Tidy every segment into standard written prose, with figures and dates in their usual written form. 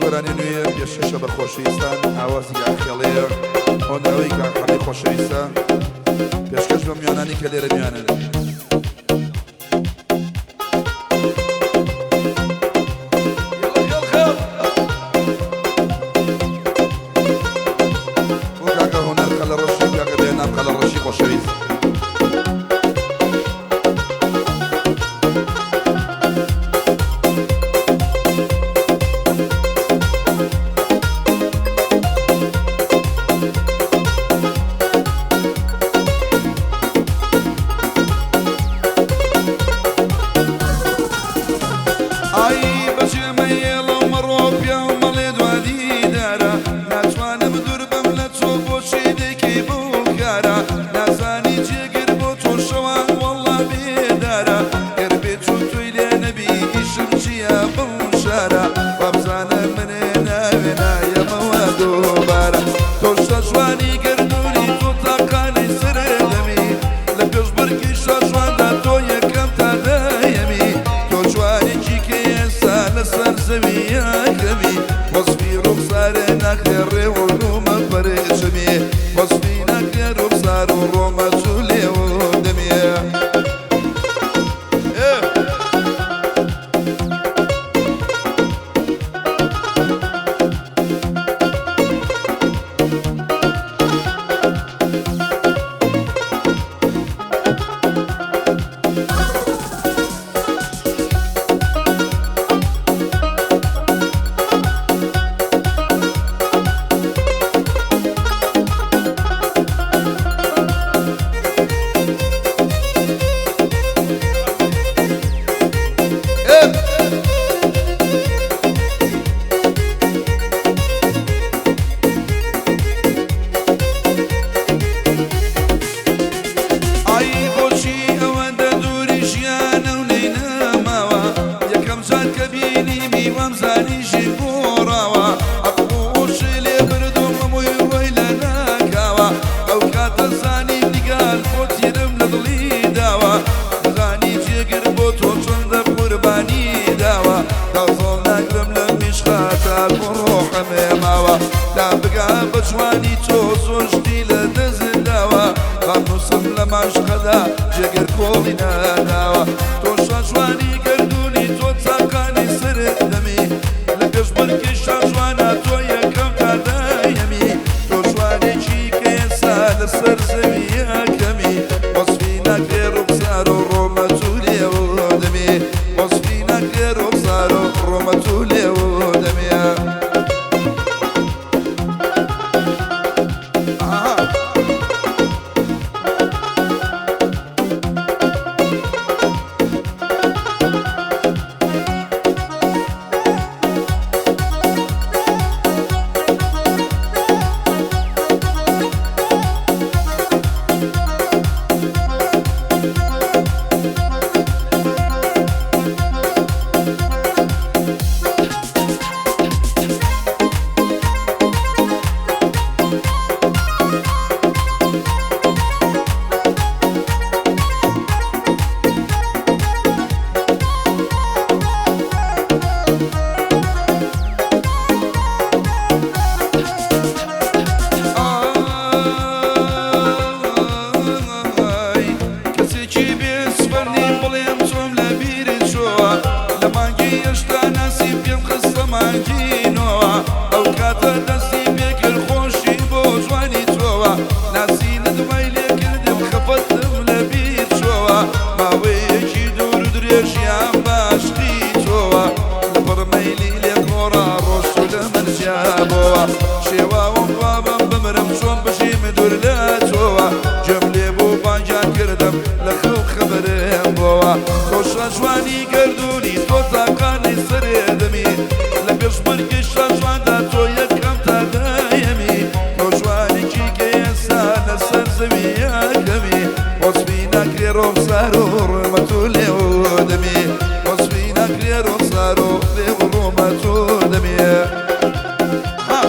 گۆرانی نوێیە پێشکەشە بە خۆشەویستان، ئاوازی کاک خێڵەیە، هۆنراوەی کاک حەمەی خۆشەویستە، پێشکەش بە میوانانی کە لێرە میوانن. بۆ کاکە هونەر قەلەڕەشی و کاکە بێنام قەلەڕەشی خۆشەویست. ئای بەجێ مەیەڵە و مەڕۆ پیاو مەڵێ دوا دیدارە ناتوانم دوور بم لە تۆ بۆچی دەیکەی بەو کارە نازانی جێگر بۆ تۆ شەوان وەڵڵا بێدارە گەر بێتو تۆی لێ نەبی ئیشم چییە بەو شارە وابزانە منێ ناوێ نایەمەوە دووبارە تۆ شاژوانی گەردوونی تۆ تاقانەی سەردەمی لە پێشبڕکی شاژواندا تۆ یەکەم تا دەیەمی تۆ جوانێکی کە ئێستا لەسەر زەوی یەکەمی وەسفی ڕوخسارێ ناکرێ ڕێ و ڕوومە پەرچەمی وەسفی ناکرێ ڕوخسار و ڕۆمە چوو لێو دەمی. ئای بۆچی ئەوەندە دووری ژیانە و لێی نەماوە یەکەم جار کە بینیمی وامزانی ژیر گۆڕاوە عەقڵ و هۆشی لێ بردووم هەمووی ڕۆی لە ناکاوە ئەو کاتە زانیم نیگار بۆ تیرم لە دڵی داوە زانی جێگر بۆ تۆ چەندە قوربانی داوە تا زۆڵ ناگرم لەم میشخە تا بۆ ڕۆحم ماوە تا بگا بە جوانی تۆ زۆر شتی لە دەست داوە با بنووسم لە ماشقەدا جێگر کۆڵی نەداوە تۆ شاژوانی گەردوونی تۆ تاقانی سەر دەمی لە پێشبڕکێی شاژوانا تۆ یەکەم تا دایەمی تۆ جوانێکی کە ئێستا لەسەر زەوی یەکەمی وەسفی ناکرێ ڕوخسار و ڕۆمەت و لێو و دەمی وەسفی ناکرێ ڕوخسار و ڕۆمەت و لێو و دەمی. ئاها. ئای کەسێکی بێ سفەر نیم بڵێم چۆم لە بیرت چۆوە لە مانگی هەشتا ناسیم پێم خستە مانگی نۆوە ئەو کاتە دەستی پێکرد خۆشی بۆ جوانی تۆوە ناسینت وای لێ کردم خەفەتم لە بیر چۆوە ماوەیەکی دوور و درێژیان بە عەشقی تۆوە لەپڕ مەیلی لێ گۆڕا ڕۆشت و لە من جیابۆوە شێواوم وابم بمرم چۆن بژیم دوور لە تۆوە گوێم لێ بوو بانگیان کردم لە خەو خەبەرم بۆوە تۆ شاجوانی گەردوونی تۆ تاقانەی سەرێ دەمی لە پێشبڕکێی شاجواندا تۆ یەکەم تا دایەمی تۆ جوانێکی کە ئێستا لەسەر زەوی یەکەمی وەسفی ناکرێ ڕوخسار و ڕوومەت و لێو و دەمی وەسفی ناکرێ ڕوخسار و لێو و ڕوومەت و دەمی. ها.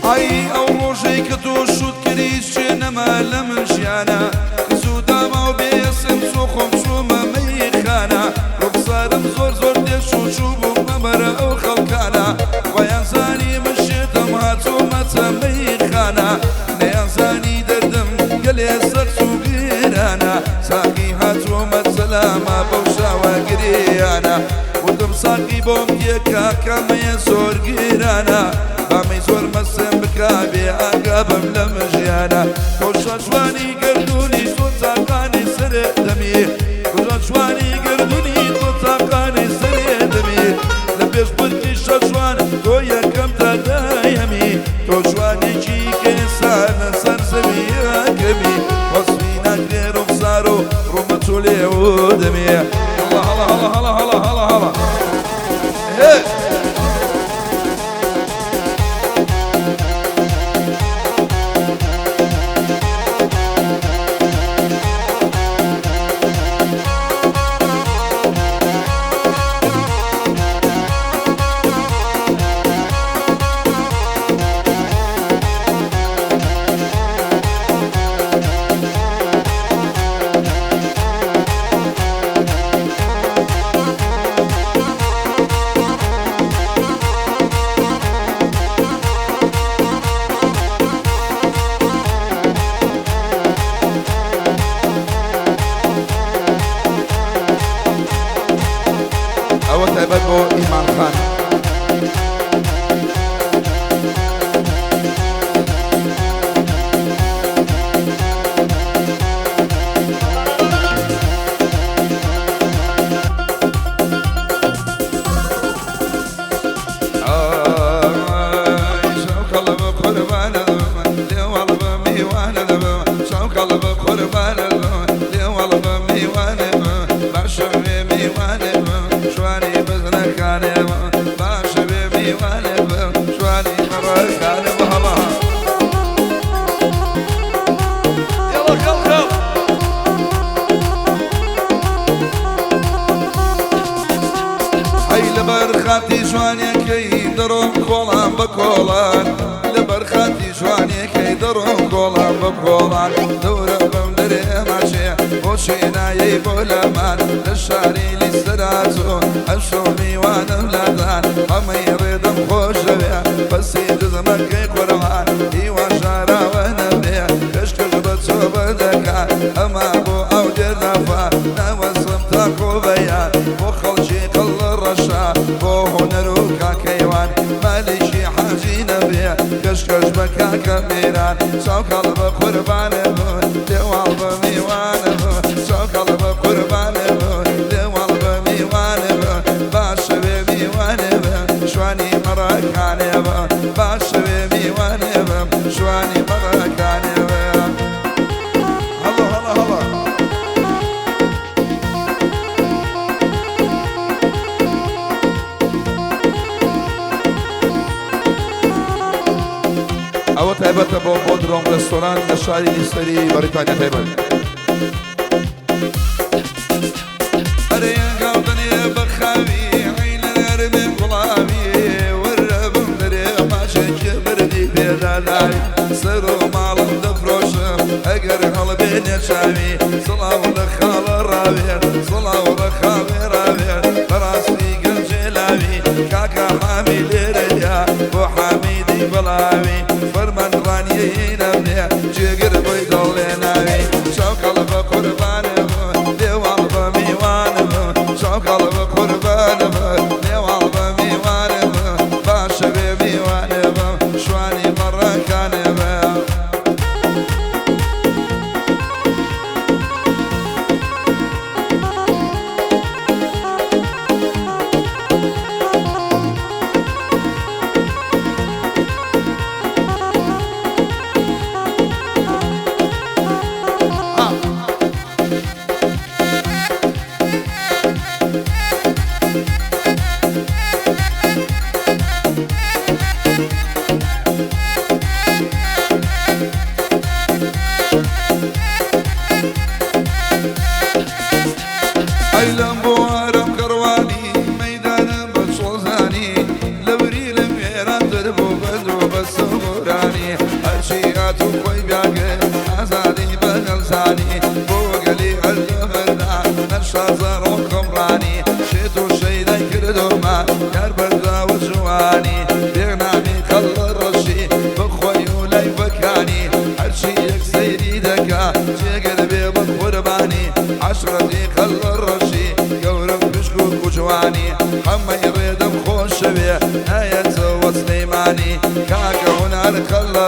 ئای ئەو ڕۆژەی کە تۆ شوت کردی چێ نەما لە من ژیانە کز و داماو بێسم چۆ خۆم چوومە مەیخانە ڕوخسارم زۆر زۆر تێچوو چووبووم بەبەرە ئەو خەڵکانە وایان زانی من شێتم هاتوومەتە مەیخانە نەیانزانی دەردم گەلێ سەخت و گرانە ساقی هاتوومە سەلامە بەو شاوە گریانە وتم ساقی بۆم تێکا کامەیە زۆر گرانە بامەی زۆر مەسم بکا بێ ئاگا بم لەم ژیانە تۆ شەشوانی گەردوونی تۆ تاقانی سەرێ دەمی تۆ شەشوانی گەردوونی تۆ تاقانی سەرێ دەمی لە پێشبرکی شەشوان تۆ یەکەم تا دایەمی تۆ جوانێکی کە ئێستا لەسەر زەویەکەمی وەسفی ناکرێ ڕوخسار و ڕوومەت و لێو و دەمی هەڵە هەڵە هەڵە هەڵە هەڵە هەڵە هەڵە هێ. ئەوە تایبەت بۆ ئیمان خان. يلا خلخل. ئەی لەبەر خاتی جوانیەکەی دەڕۆم کۆڵان بە کۆڵان لەبەر خاتی جوانیەکەی دەڕۆم کۆڵان بە کۆڵان دەورە بەم دەرێ ماچێ بۆچی نایەی بۆ لەمان لە شاری لیسەراچۆ ئەمشەو میوانم لادان هەمەی ڕێدەم خۆش دەوێ بەسی جزمەکەی قورئان هیوا ژاراوە نەبێ پێشکەش بە چۆ بەدەکان ئەما بۆ ئەو دێرنافا ناوەسم تا قۆبەیان بۆ خەڵکی قەڵ ڕەشا بۆ هونەر و کاکەیوان مالیکی حاجی نەبێ پێشکەش بە کاکە میران چاوکاڵ بە قوربانێ بوو لێواڵ بە میوانە بوو چاوکاڵ بە قوربانێ بوو لێواڵ بە میوانێ بوو باشە بێ میوانێ بوو شوانی مەڕەکانێ بوو باشە بێ میوانێ بوو شوانی مەڕەکانێ بوو. هەڵۆ هەڵە هەڵە. ئەوە تایبەتە بۆ بۆدرۆم ڕێستۆرانت لە شاری لیستەری بەریتانیا تایبەت. ئەرێ گاڵدەنێ بە خاوی ئەی لە نەرمێ گوڵاوی وەرە بم دەرێ ماچێکی مردی پێدالاوی سەر و ماڵم دەفرۆشم ئەگەر هەڵبێنێ چاوی سڵاو لە خاڵە ڕاوێر سڵاو لە خاوێ ڕاوێر بەڕاستی گەنجێ لاوی کاکە حامی لێرەیە بۆ حامیدی بەڵاوی فەرمان ڕانیەی نەبێ جێگر بۆی دڵێ ناوی چاوکەڵ بە قوربانێ بوو لێواڵ بە میوانە بوو چاوکەڵ بە قوربانە بوو لێواڵ بە میوانە بوو باشە بێ میوانێ بوو شوانی مەڕەکانێ بوو. یار بەرداوە جوانی بێنامی خەڵە ڕەشی بەخۆی و لای بەکانی هەرچی یەک سەیری دەکا جێگە دەبێ بە قوربانی عەشرەتی خەڵە ڕەشی گەورە پشک و کوجوانی حەمەی ڕێدەم خۆشەوێ نایەتەوە سلەیمانی کاکە هونەر خەڵە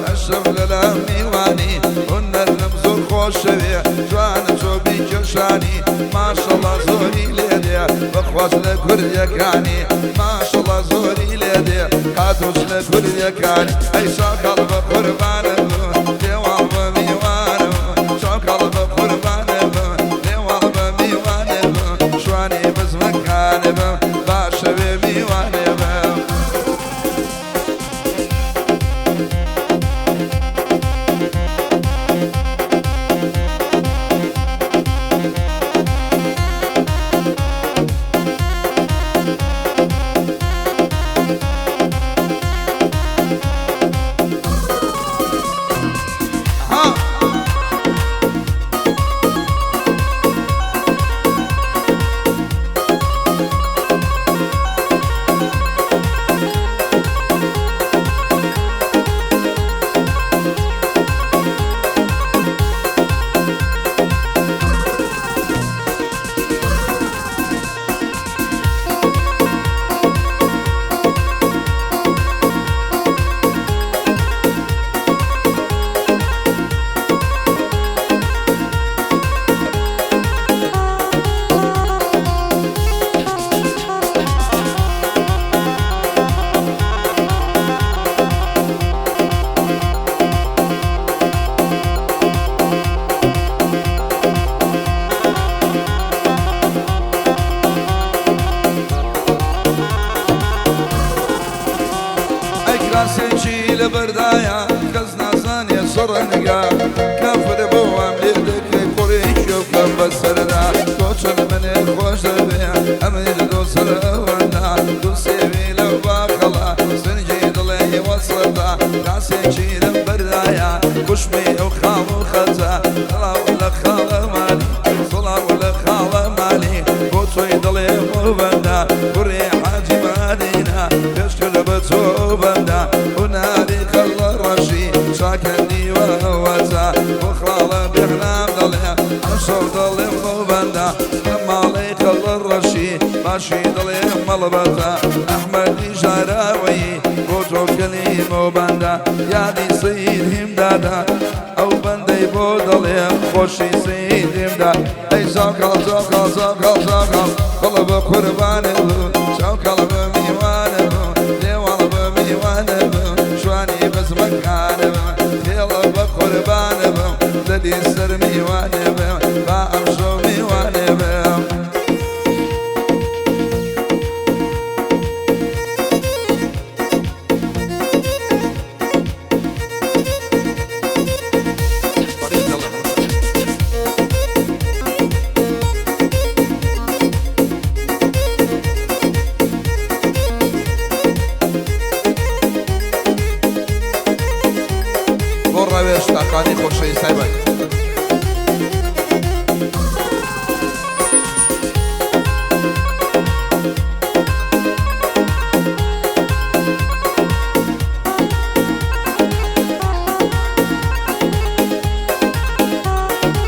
ئەشرەف لەلام میوانی هونەرم زۆر خۆشەوێ جوانە چۆبی کێشانی ماشەڵا زۆری لێدێ بەخواز لە کوردیەکانی ماشەڵا زۆری لێدێ قاتوش لە کوردیەکانی ئەی شاکەڵ بە قوربانە لێواڵ بە میوانە شاکەڵ بە قوربانە لێواڵ بە میوانە شوانی بزمەکانە بم باشەوێ میوانێ بم. کراسێکی لەبەردایە کەس نازانێ سەڕەنگا کافر بۆوام لێ دەکەی قوڕێکی بکەم بەسەردا تۆ چەند منێ خۆش دەبێ ئەمنیش دۆ سەر ئەوەندا دوو سێوی لەو باخەڵا سنگی دڵێ وەسڵدا کراسێکی لەم بەردایە کوشمی ئەو خاڵ و خەجە سڵاو لە خاڵە مالی سڵاو لە خاڵە مالی بۆ تۆی دڵێ بۆ بەندە کوڕی حاجی مادینە پێشکردە بە تۆ بەندە هونەری خەڵە ڕەشی چاکەنی وەوەزە بۆ خاڵە بێغنام دەڵێ ئەمشەو دەڵێم بۆ بەندە لە ماڵەی خەڵە ڕەشی باشی دڵێ مەڵبەتە ئەحمەدی ژاراوەیی بۆ تۆ کەلیمە و بەندە یادی سەید هیمدادا ئەو بەندەی بۆ دەڵێم خۆشی سەید هیمدا ئەی چاوکاڵ چاوکاڵ چاوکاڵ چاوکاڵ دڵە بە قوربانە بوو چاوکاڵ بە میوانە بوو لێواڵ بە میوانە بوو شوانی بەزمەکانە بوو خێڵە بە قوربانە بوو دەلی سەر میوانێ بم با ئەمشەو میوانێ بم. بۆ ڕاوێژ تاقانی خۆشەویستای بای.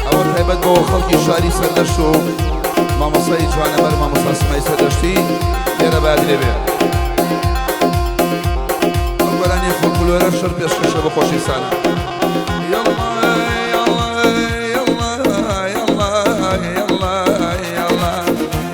ئەوە تایبەت بۆ خەڵکی شاری سەردەشت و مامۆستای جوانەمەر مامۆستا سمای سەردەشتی لێرە با لێ بێ. ئەو گۆرانی فۆلکلۆرە شەر پێشکەشە بە خۆشەویستانە. يلا يلا يلا يلا يلا يلا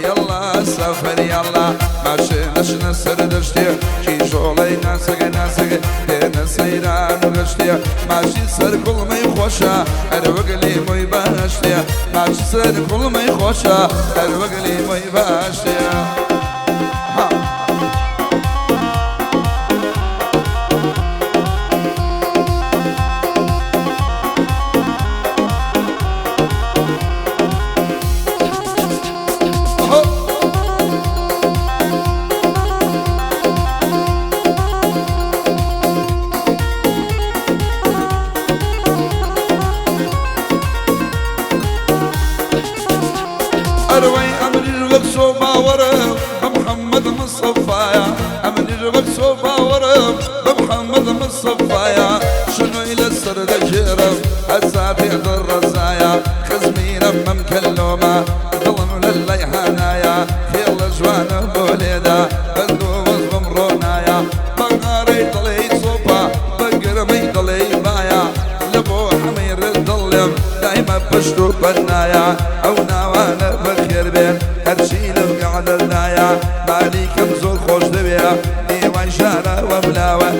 يلا سەفەر يلا ماشێ نەشنە سەردەشتێ کیژۆڵەی ناسەگە ناسەگە دێنە سەیران و گەشتێ ماشی سەر کوڵمەی خۆشە هەر وەگەلی مۆی باشتێ ماشی سەر کوڵمەی خۆشە هەر وەگەلی مۆی باشتێ. ها ئەروەی ئەمریش وەک سۆ باوەڕم محەممەد مستەفایە، ئەمنیش وەک تۆ باوەڕم بە محەممەد مستەفایە. شنۆی لەسەر دەگێڕم هەتا دێتە ڕەزایە، خزمینم مەمکە لۆمە دڵم لە لای هانایە، خێڵە جوانە بۆ لێدا بەند و وەزبم ڕۆنایە، بەغارەی دڵی چۆپە بە گەرمەی دڵی بایە، لە بۆ حەمەی ڕێز دڵم دایمە پشت و پەنایە، ئەو ناوانە بەخێر بێن هەرچی لەم گەعدەدایە. مالیکم زۆر خۆش دەوێ هیوای ژاراوەم لاوە،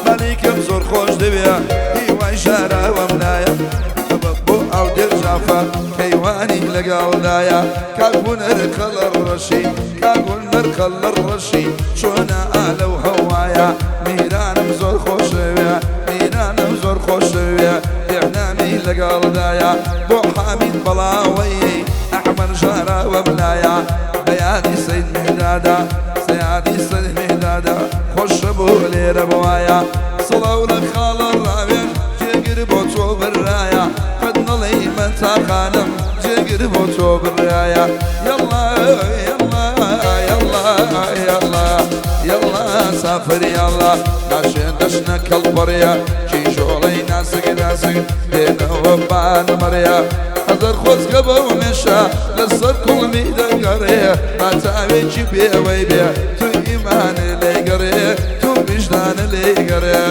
مالیکم زۆر خۆش دەوێ هیوای ژاراوەم لایە، ئەمە بۆ ئاودێر جافە کەیوانی لەگەڵدایە. کاک هونەر قەڵەر ڕەشی، کاک هونەر قەڵەر ڕەشی چۆنە ئالەو هەوایە، میرانم زۆر خۆشەوێ میرانم زۆر خۆشەوێ بێنامی لەگەڵدایە. بۆ حامید بەڵاوەی ئەحمەد ژاراوەم لایە، بەیادی سەید مهدادا سەیادی سەید مهدادا خۆشە بۆ لێرە بوایە. سڵاو لە خاڵە ڕاوێژ جێگر بۆ تۆ برایە، قەت نەڵێی مەتاقانم جێگر بۆ تۆ برایە. یەڵا یەڵا یەڵا یەڵا یەڵا سافر یەڵا ماشێ دەشنە کەڵپەڕیە، کیژۆڵەی ناسک ناسک دێنەوە بانمەڕیە. هەزار خۆزگە بەو مێشە لەسەر کوڵمی دەگەڕێ، با چاوێکی پێوەی بێ تو ئیمان لێگەڕێ تو ویژدان لێگەڕێ.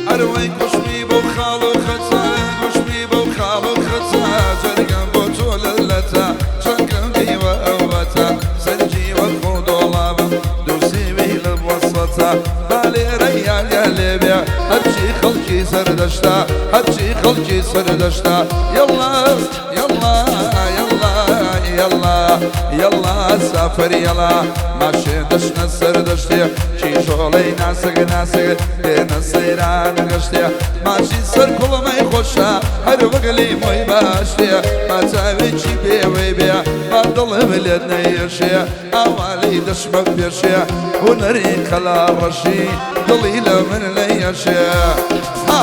ئەروەی کوشمی بۆ خاڵ و خەچە، کوشمی بۆ خاڵ و خەچە، جەرگم بۆ تۆ لەلەتە، چەنکەم دیوە ئەوەتە، سەرجیوە خۆ دۆڵابم دووسیوی لە وەسەتە، با لێرە یاگە لێبێ هەرچی خەڵکی سەردەشتا، هەرچی خەڵکی سەردەشتا. یەڵا یەڵا یەڵا یەڵا یەڵا سافر یەڵا ماشێ دەشنە سەردەشتێ، کیژۆڵەی ناسک ناسک دێنە سەیران گەشتێ، ماشی سەر کوڵمەی خۆشە هەر وەگەلی مۆی باشتێ، با چاوێکی پێوەی بێ با دڵم لێت نەیەشێ، ئاوالی دەشمە پێشێ هونەری قەلا ڕەشی دڵی لە من لەیەشێ. ها.